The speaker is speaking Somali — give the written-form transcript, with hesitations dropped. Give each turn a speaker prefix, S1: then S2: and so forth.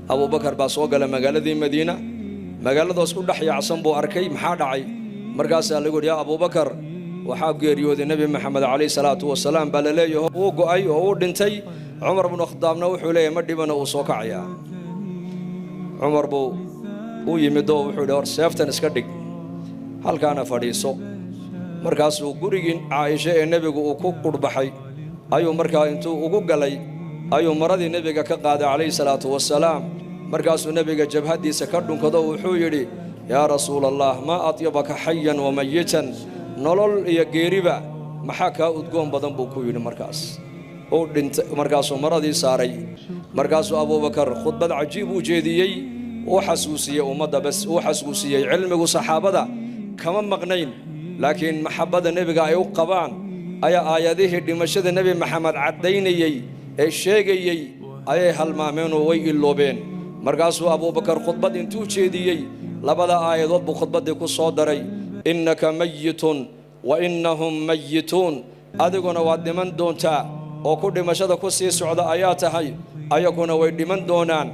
S1: Abuubakar baa soo gala magaaladii Madiina. Magaaladaas ku dhex yaacsan buu arkay. Maxaa dhacay? Markaasaa lagu yidhi, yaa Abuubakar, waxaa geeriyooday Nebi Maxamed calayhi salaatu wasalaam baa la leeyaho, wuu go'ay oo uu dhintay. Cumar bnu Khadaabna wuxuu leeyahay ma dhibana, uu soo kacayaa. Cumar buu u yimid oo wuxuu yidhi, hor seeftan iska dhig, halkaana fadhiiso. Markaasuu gurigii Caaisha ee nebigu uu ku qurhbaxay ayuu markaa intuu ugu galay ayuu maradii nebiga ka qaaday calayhi salaatu wasalaam. Markaasuu nebiga jabhaddiisa ka dhunkado, wuxuu yidhi, yaa rasuula allah, maa atyabaka xayan wa mayitan, nolol iyo geeriba maxaa kaa udgoon badan, buu ku yidhi. Markaas uu dhintay, markaasuu maradii saaray. Markaasuu Abuubakar khudbad cajiib u jeediyey, uu xasuusiyey ummadda, bas uu xasuusiyey. Cilmigu saxaabada kama maqnayn, laakiin maxabbada nebiga ay u qabaan ayaa aayadihii dhimashada Nebi Maxamed caddaynayey ee sheegayey ayay halmaameenoo way iloobeen. Markaasuu Abuubakar khudbad intuu jeediyey labada aayadood buu khudbaddii ku soo daray, innaka mayitun wa innahum mayituun, adiguna waad dhiman doontaa oo ku dhimashada ku sii socda ayaa tahay, ayaguna way dhiman doonaan.